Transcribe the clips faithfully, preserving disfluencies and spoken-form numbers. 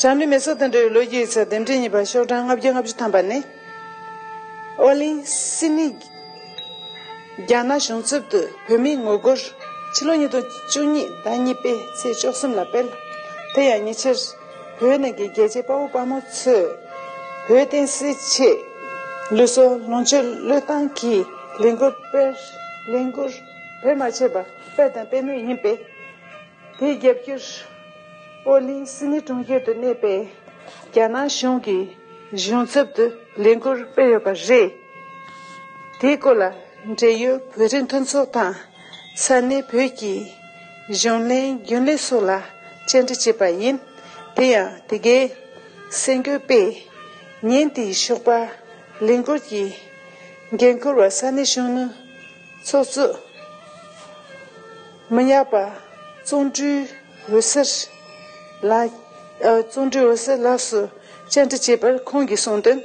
རང་ལུས་མེ་སྲེག་དང་འབྲེལ་བའི་ལོ་རྒྱུས་ཡིག་ཚགས་རྟེན་འབྲེལ་གཉིས་པ་ཤོག་གྲངས་ལྔ་བརྒྱ་ལྔ་བཅུ་ཐམ་པ་ནི། ཨོ་གླིང་སིད་ནི། རྒྱ་ནག་གཞུང་ཚབ་ཏུ་བོད་མིའི་ངོ་རྒོལ་ཕྱི་ལོ་ཉིས་སྟོང་བཅུ་གཉིས་ཟླ་གཉིས་པའི་ཚེས་བཅུ་གསུམ་ལ་སྤེལ། དེ་ཡང་ཉེ་ཆར་བོད་ནང་གི་རྒྱལ་གཅེས་དཔའ་བོ་དཔའ་མོ་ཚོས་བོད་བསྟན་སྲིད་ཆེད་ལུས་སྲོག་ལོངས་སྤྱོད་བློས་བཏང་གིས་ལས་འགུལ་སྤེལ། ལས་འགུལ་བེད་མ་ཆོད་པ་སྤེལ་དང་སྤེལ་མུས་ཡིན་པས། དེའི་རྒྱབ་སྐྱོར། ཨོ་གླིང་སིད་ནི་གྲོང་ཁྱེར་དུ་གནས་པའི་རྒྱ་ནག་གཞུང་གི་གཞུང་ཚབ་ཏུ་ལས་འགུལ་སྤེལ་ཡོད་པ་རེད། དེའི་སྐོར་ལ་འབྲེལ་ཡོད་བོད་རིགས་མཐུན་ཚོགས་དང་ས་གནས་བོད་ཀྱི་གཞུང་ལས་རྒྱུན་ལས་སོགས་ལ་བཅར་འདྲི་བྱས་པ་ཡིན། དེ་ཡང་དེ་གའི་གསར་འགོད་པས་ཉིན་དེའི་ཞོགས་པ་ལས་འགུལ་གྱི་འགན་འཁུར་བ་ས་གནས་གཞོན་ནུ་ཚོགས་གཙོ་མི་ཉག་པ་ཙོང་ཀྲུའུ་འོད་ཟེར་ལགས། ཨ། ཙོང་ཀྲུའུ་འོད་ཟེར་ལགས་སུ་བཅར་འདྲི་བྱས་པར་ཁོང་གིས་གསུངས་དོན།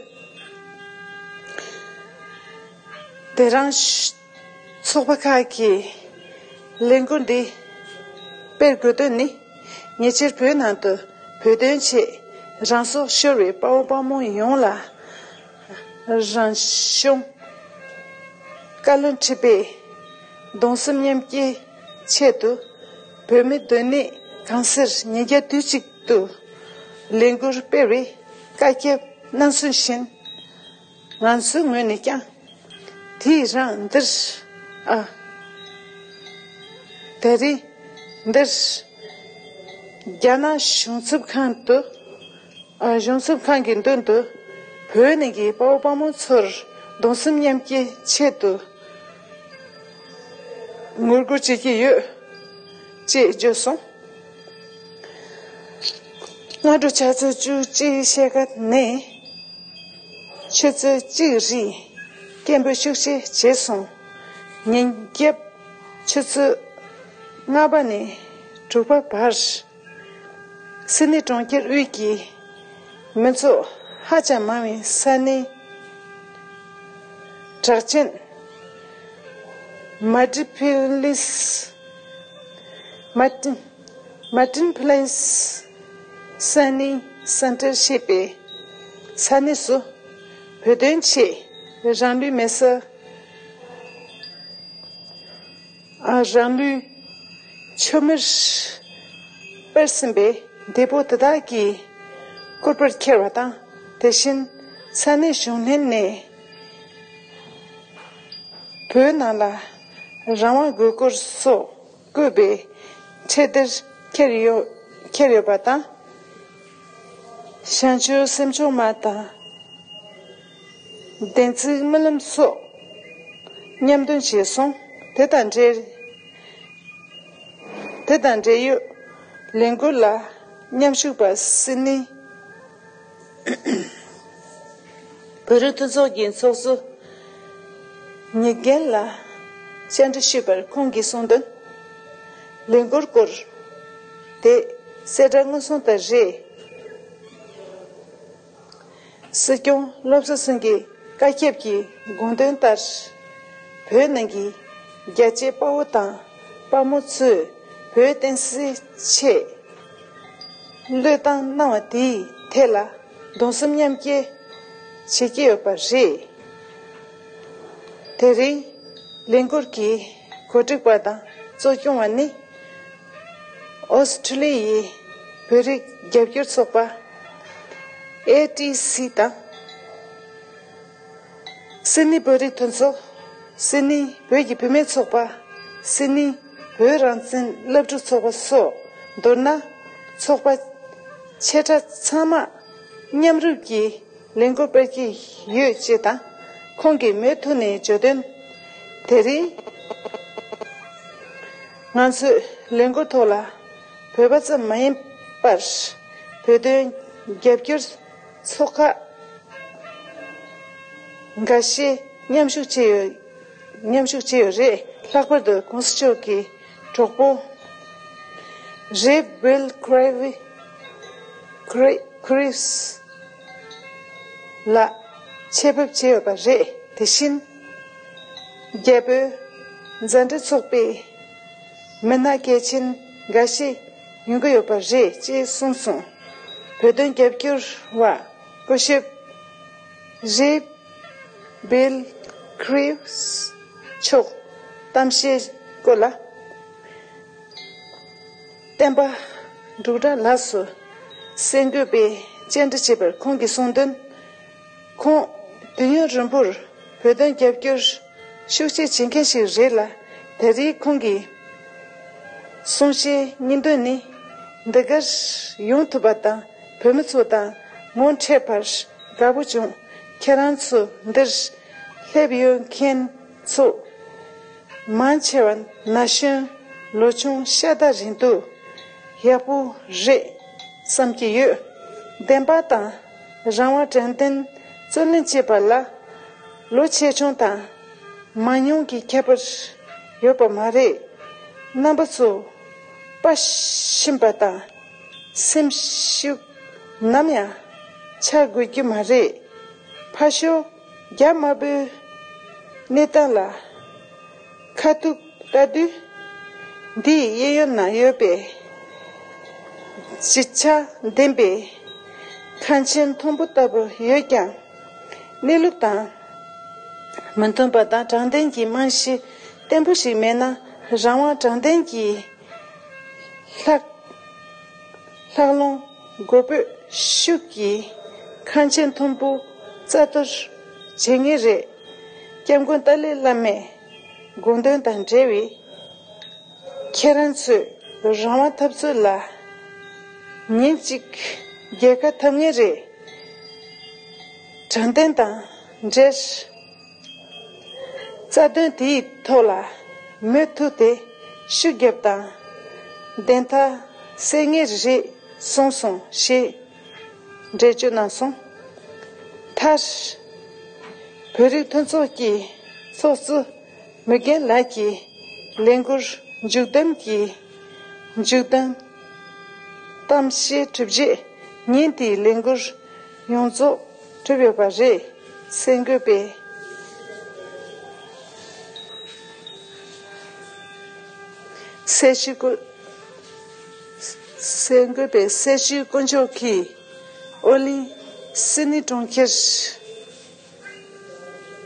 དེ་རིང་ཚོགས་པ་ཁག་གིས་ལས་འགུལ་འདི་སྤེལ་དགོས་དོན་ནི། ཉེ་ཆར་བོད་ནང་དུ་བོད་དོན་ཆེད་རང་སྲོག་ཤོར་བའི་དཔའ་བོ་དཔའ་མོ་ཡོངས་ལ། རང་གཞུང་བཀའ་བློན་ཁྲི་པས་གདུང་སེམས་མཉམ་སྐྱེད་ཆེད་དུ་བོད་མི་སྡོད་གནས་གང་སར་ཉིན་རྒྱབ་དུས་གཅིག་ཏུ་ལས་འགུལ་སྤེལ་བའི་བཀའ་ཁྱབ་གནང་ཚུལ་བཞིན། ང་ཚོའི་ངོས་ནས་ཀྱང་དེ་རིང་འདིར། ཨ། དེ་རིང་འདིར་རྒྱ་ནག་གཞུང་ཚབ་ཁང་དུ། ཨ། གཞུང་ཚབ་ཁང་གི་མདུན་དུ་བོད་ནང་གི་དཔའ་བོ་དཔའ་མོ་ཚོར་གདུང་སེམས་མཉམ་སྐྱེད་ཆེད་དུ་ངོ་རྒོལ་བྱེད་ཀྱི་ཡོད་ཅེས་བརྗོད་སོང་། སྔ་དྲོ་ཆུ་ཚོད་བཅུ་གཅིག་ཕྱེད་ཀ་ནས་ཆུ་ཚོད་གཅིག་རིང་སྐད་འབོད་ཤུགས་ཆེ་བྱས་སོང་། ཉིན་རྒྱབ་ཆུ་ཚོད་ལྔ་པ་ནས་དྲུག་པ་བར། སིད་ནི་གྲོང་ཁྱེར་དབུས་ཀྱི་མི་ཚོགས་ཧ་ཅང་མང་བའི་ས་གནས་གྲགས་ཅན་མ་ཏྲི་ཕི་ལིས། མ་ཏྲིན། མ་ཏྲིན་ཕི་ལིས་ས་གནས་སན་ཏྲར་ཞེས་པའི་ས་གནས་སུ་བོད་དོན་ཆེད་རང་ལུས་མེ་སྲེག། ཨ། རང་ལུས་མཆོད་མེར་སྤེལ་ཟིན་པའི་འདས་པོ་དེ་དག་གི་སྐུ་པར་འཁྱེར་བ་དང་། དེ་བཞིན་ས་གནས་གཞུང་ལྷན་ནས་བོད་ནང་ལ་རང་དབང་དགོས་སྐོར་སོགས་བཀོད་པའི་འཕྲེད་དེབ་འཁྱེར་ཡོད། འཁྱེར་ཡོད་པ་དང་། བྱང་ཆུབ་སེམས་མཆོག་མ་དང་། བདེན་ཚིག་རྨི་ལམ་སོགས་མཉམ་འདོན་བྱས་སོང་། དེ་དང་འབྲེལ། དེ་དང་འབྲེལ་ཡོད་ལས་འགུལ་ལ་མཉམ་ཞུགས་པ་སིད་ནི་བོད་རིགས་མཐུན་ཚོགས་ཀྱི་ཚོགས་གཙོ་ཉི་རྒན་ལ་བཅར་འདྲི་ཞུས་པར་ཁོང་གིས་གསུངས་དོན། ལས་འགུལ་སྐོར་དེ་གསལ་བསྒྲགས་མངོན་སུམ་དུ་རེད། སྲིད་སྐྱོང་བློ་བཟང་སེང་གེའི་བཀའ་ཁྱབ་ཀྱི་དགོངས་དོན་ལྟར། བོད་ནང་གི་རྒྱལ་གཅེས་དཔའ་བོ་དང་དཔའ་མོ་ཚོས་བོད་བསྟན་སྲིད་ཆེད་བློས་བཏང་གནང་བ་དེའི་ཐད་ལ་གདུང་སེམས་མཉམ་སྐྱེད་བྱེད་ཀྱི་ཡོད་པ་རེད། དེ་རིང་ལས་འགུལ་གྱི་གོ་སྒྲིག་པ་དང་གཙོ་སྐྱོང་བ་ནི། ཨོ་སི་ཁྲུ་ལི་ཡའི་བོད་རིགས་རྒྱབ་སྐྱོར་ཚོགས་པ་ཨེ་ཊི་སི་དང་། སིད་ནི་བོད་རིགས་མཐུན་ཚོགས། སིད་ནི་བོད་ཀྱི་བུད་མེད་ཚོགས་པ། སིད་ནི་བོད་རང་བཙན་སློབ་ཕྲུག་ཚོགས་པ་སོགས། མདོར་ན། ཚོགས་པ་ཆེ་ཕྲ་ཚང་མ་མཉམ་རུབ་ཀྱིས་ལས་འགུལ་སྤེལ་གྱི་ཡོད་ཅེས་དང་། ཁོང་གིས་མུ་མཐུད་ནས་བརྗོད་དོན། དེ་རིང་ང་ཚོས་ལས་འགུལ་ཐོག་ལ་བོད་པ་ཙམ་མ་ཡིན་པར། བོད་དོན་རྒྱབ་སྐྱོར་ཚོགས་ཁག་འགའ་ཤས་མཉམ་ཞུགས་བྱས་ཡོད། མཉམ་ཞུགས་བྱས་ཡོད་རེད། ལྷག་པར་དུ་གོང་ས་མཆོག་གི་གྲོགས་པོ་རེབ་ཝིལ་ཁྲི་ཝི་ཁྲི་ཁྲིས་ལ་ཆེད་ཕེབས་བྱས་ཡོད་པ་རེད། དེ་བཞིན་རྒྱལ་པོའི་མཛད་འཕྲིན་ཚོགས་པའི་མི་སྣ་གལ་ཆེན་འགའ་ཤས་ཡོང་གི་ཡོད་པ་རེད་ཅེས་གསུངས་སོང་། བོད་དོན་རྒྱབ་སྐྱོར་བ་སྐུ་ཞབས་རེ་བིལ་ཁྲིབས་མཆོག་གཏམ་བཤད་སྐོར་ལ། བསྟན་པ་འབྲུག་སྒྲ་ལགས་སུ་གསར་འགོད་པས་བཅར་འདྲི་བྱས་པར། ཁོང་གིས་གསུངས་དོན། ཁོང་དུས་ཡུན་རིང་པོར་བོད་དོན་རྒྱབ་སྐྱོར་ཤུགས་ཆེ་བྱེད་མཁན་ཞིག་རེད་ལ། ད་རེས་ཁོང་གི་གསུང་བཤད་སྙིང་དོན་ནི། འདི་གར་ཡོང་ཐུབ་པ་དང་བོད་མི་ཚོ་དང་ངོ་འཕྲད་པར་དགའ་པོ་བྱུང་། ཁྱེད་རང་ཚོ་འདིར་སླེབས་ཡོད་མཁན་ཚོ་མང་ཆེ་བ་ན་གཞོན་ལོ་ཆུང་ཤ་སྟག་རེད་འདུག། ཡག་པོ་རེད་བསམ་གྱི་ཡོད། བདེན་པ་དང་རང་དབང་དྲང་བདེན་རྩོད་ལེན་བྱེད་པ་ལ་ལོ་ཆེ་ཆུང་དང་མང་ཉུང་གི་ཁྱད་པར་ཡོད་པ་མ་རེད། རྣམ་པ་ཚོ་དཔའ་ཞུམ་པ་དང་སེམས་ཤུགས་ནམ་ཡང་ཆག་དགོས་རྒྱུ་མ་རེད། ཕར་ཞོག་རྒྱ་དམར་པོའི་གནས་སྟངས་ལ་ཁ་ཐུག་ལྟ་དུས། འདིའི་གཡས་གཡོན་ན་ཡོད་པའི་བརྗིད་ཆགས་ལྡན་པའི་ཁང་ཆེན་མཐོན་པོ་ལྟ་བུ་ཡོད་ཀྱང་། གནས་ལུགས་དང་མི་མཐུན་པ་དང་དྲང་བདེན་གྱི་རྨང་གཞི་བརྟན་པོ་ཞིག་མེད་ན། རང་དབང་དྲང་བདེན་གྱི་ལྷག་ལྷགས་རླུང་མགོ་སྤོས་ཤུགས་ཀྱིས་ཁང་ཆེན་མཐོན་པོ་རྩ་གཏོར་བྱེད་ངེས་རེད། སྐྱབས་མགོན་ཏཱ་ལའི་བླ་མའི་དགོངས་དོན་དང་འབྲེལ་བའི་ཁྱེད་རང་ཚོས་རང་དབང་འཐབ་རྩོད་ལ་ཉིན་གཅིག་རྒྱལ་ཁ་འཐབ་ངེས་རེད། དྲང་བདེན་དང་འབྲེལ། རྩ་དོན་དེའི་ཐོག་ལ་མུ་མཐུད་དེ་ཤུགས་རྒྱབ་དང་བདེན་མཐའ་གསལ་ངེས་རེད་གསུངས་སོང་ཞེས་འགྲེལ་བརྗོད་གནང་སོང་། མཐར། བོད་རིགས་མཐུན་ཚོགས་ཀྱི་ཚོགས་གཙོ་མུ་རྒན་ལགས་ཀྱིས་ལས་འགུལ་མཇུག་བསྡོམས་ཀྱི་མཇུག་བསྡོམས་གཏམ་བཤད་གྲུབ་རྗེས། ཉིན་དེའི་ལས་འགུལ་ཡོངས་རྫོགས་གྲུབ་ཡོད་པ་རེད། གསར་འགོད་པས་གསལ་བཤད་སྐུ། གསར་འགོད་པས་གསལ་བཤད་སྐུ་མཆོག་གིས་ཨོ་གླིང་སིད་ནི་གྲོང་ཁྱེར་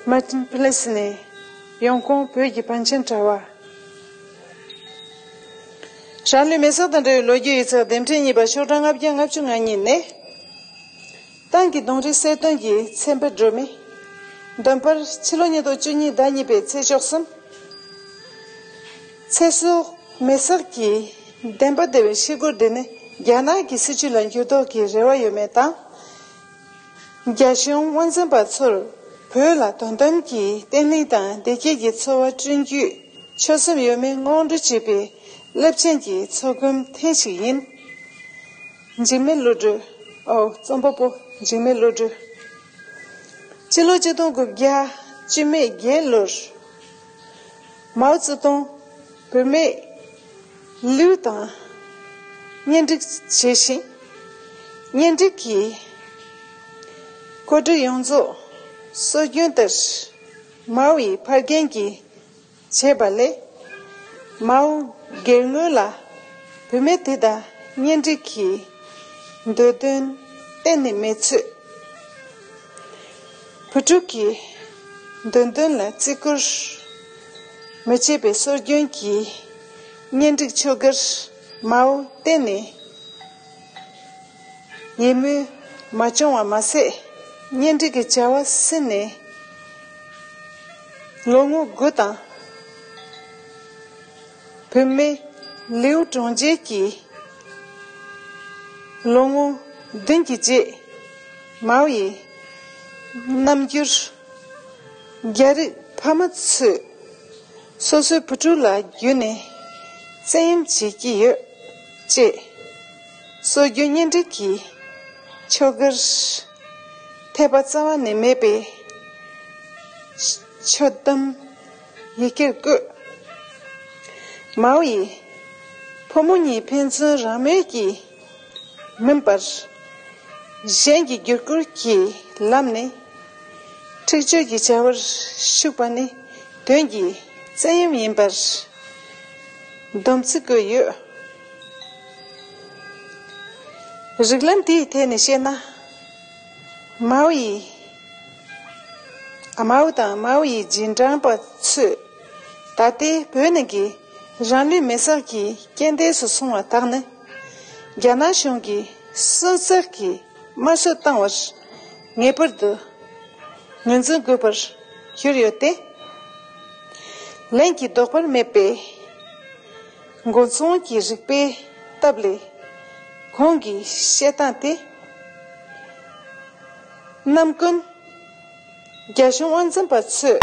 མར་ཊིན་པེ་ལེ་སི་ནས་ཡོང་ཁུངས་བོད་ཀྱི་བང་ཆེན་དྲ་བ། རང་ལུས་མེ་སྲེག་དང་འབྲེལ་བའི་ལོ་རྒྱུས་ཡིག་ཚགས་འདེམས་ཁྲལ་གཉིས་པ་ཤོག་གྲངས་ལྔ་བརྒྱ་ལྔ་བཅུ་ང་གཉིས་ནས། ཏང་གི་གདོང་རིས་གསལ་སྟོན་གྱི་ཚན་པ་སྒྲོན་མེ། འདོན་པར་ཕྱི་ལོ་ཉིས་སྟོང་བཅུ་གཉིས་ཟླ་གཉིས་པའི་ཚེས་བཅུ་གསུམ། ཚེ་སྲོག་མེ་སྲེག་གི་བདེན་པ་བདེ་བའི་ཤི་སྒོར་འདི་ནི་རྒྱ་ནག་གི་སྲིད་བྱུས་ལ་འགྱུར་ལྡོག་གི་རེ་བ་ཡོད་མེད་དང་། རྒྱ་གཞུང་དབང་འཛིན་པ་ཚོར་བོད་ལ་དོན་དམ་གྱི་བརྟན་ལྷིང་དང་བདེ་སྐྱིད་ཀྱི་འཚོ་བ་བསྐྲུན་རྒྱུའི་ཆོད་སེམས་ཡོད་མེད་སྔོན་འགྲོ་བྱེད་པའི་རླབས་ཆེན་གྱི་ཚོགས་འཁོན་ཐེངས་ཤིག་ཡིན། འཇིགས་མེད་བློ་གྲོས། ཨོ། རྩོམ་པ་པོ་འཇིགས་མེད་བློ་གྲོས། སྤྱི་ལོ་ཆིག་སྟོང་དགུ་བརྒྱ་བཅུ་མེད་བརྒྱད་ལོར། མའོ་ཙེ་ཏུང་བུད་མེད་ལིའུ་དང་གཉེན་སྒྲིག་བྱས་ཤིང་། གཉེན་སྒྲིག་གི་གོ་སྒྲིག་ཡོངས་རྫོགས་སྲོལ་རྒྱུན་ལྟར་མའོ་ཡི་ཕ་རྒན་གྱིས་བྱས་པ་ལས། མའོ་སྒེར་ངོས་ལ་བུད་མེད་དེ་དང་གཉེན་སྒྲིག་གི་འདོད་དོན་གཏན་ནས་མེད་ཚུལ། བུ་ཕྲུག་གི་འདོད་དོན་ལ་བརྩི་བཀུར་མི་བྱེད་པའི་སྲོལ་རྒྱུན་གྱི་གཉེན་སྒྲིག་ཆོ་གར་མའོ་གཏན་ནས་ཡིད་སྨོན་མ་བྱུང་བ་མ་ཟད། གཉེན་སྒྲིག་གི་བྱ་བ་ཟིན་ནས་ལོ་ངོ་དགུ་དང་། བུད་མེད་ལིའུ་གྲོང་ཁྱེར་གྱི་ལོ་ངོ་བདུན་གྱི་རྗེས། མའོ་ཡི་རྣམ་འགྱུར་རྒྱ་རིགས་ཕ་མ་ཚོས་སོ་སོའི་བུ་ཕྲུག་ལ་བརྒྱུད་ནས་བཙན་གཡེམ་བྱེད་ཀྱི་ཡོད་ཅེས། སྲོལ་རྒྱུན་གཉེན་སྒྲིག་གི་ཆོ་གར་འཐད་པ་རྩ་བ་ནས་མེད་པའི་ཆོད་གཏམ་ཡི་གེར་བཀོད། མའོ་ཡིས་ཕོ་མོ་གཉིས་ཕན་ཚུན་རང་མོས་ཀྱིས་མིན་པར། གཞན་གྱི་བརྒྱུད་སྐུལ་གྱི་ལམ་ནས་འཁྲིག་སྤྱོད་ཀྱི་བྱ་བར་ཞུགས་པ་ནི་དོན་གྱིས་བཙན་གཡེམ་ཡིན་པར་སྡོམ་ཚིག་བཀོད་ཡོད། རིགས་ལམ་དེའི་ཐད་ནས་བཤད་ན། མའོ་ཡི། ཨ། མའོ་དང་མའོ་ཡི་རྗེས་འབྲང་པ་ཚོས་ད་ལྟའི་བོད་ནང་གི་རང་ལུས་མེར་སྲེག་གི་རྐྱེན་འདས་སུ་སོང་བ་དག་ནི། རྒྱ་ནག་གཞུང་གིས་སྲོག་ཆགས་ཀྱི་དམར་གསོད་བཏང་བར་ངེས་པར་དུ་ངོས་འཛིན་དགོས་པར་གྱུར་ཡོད་དེ། ལན་གྱིས་ལྡོག་པར་མེད་པའི་མགོ་རྫོང་གི་རིག་པའི་སྟབས་ལས་གོང་གི་བཤད་སྟངས་དེ། གནམ་དཀོན། རྒྱ་གཞུང་དབང་འཛིན་པ་ཚོས་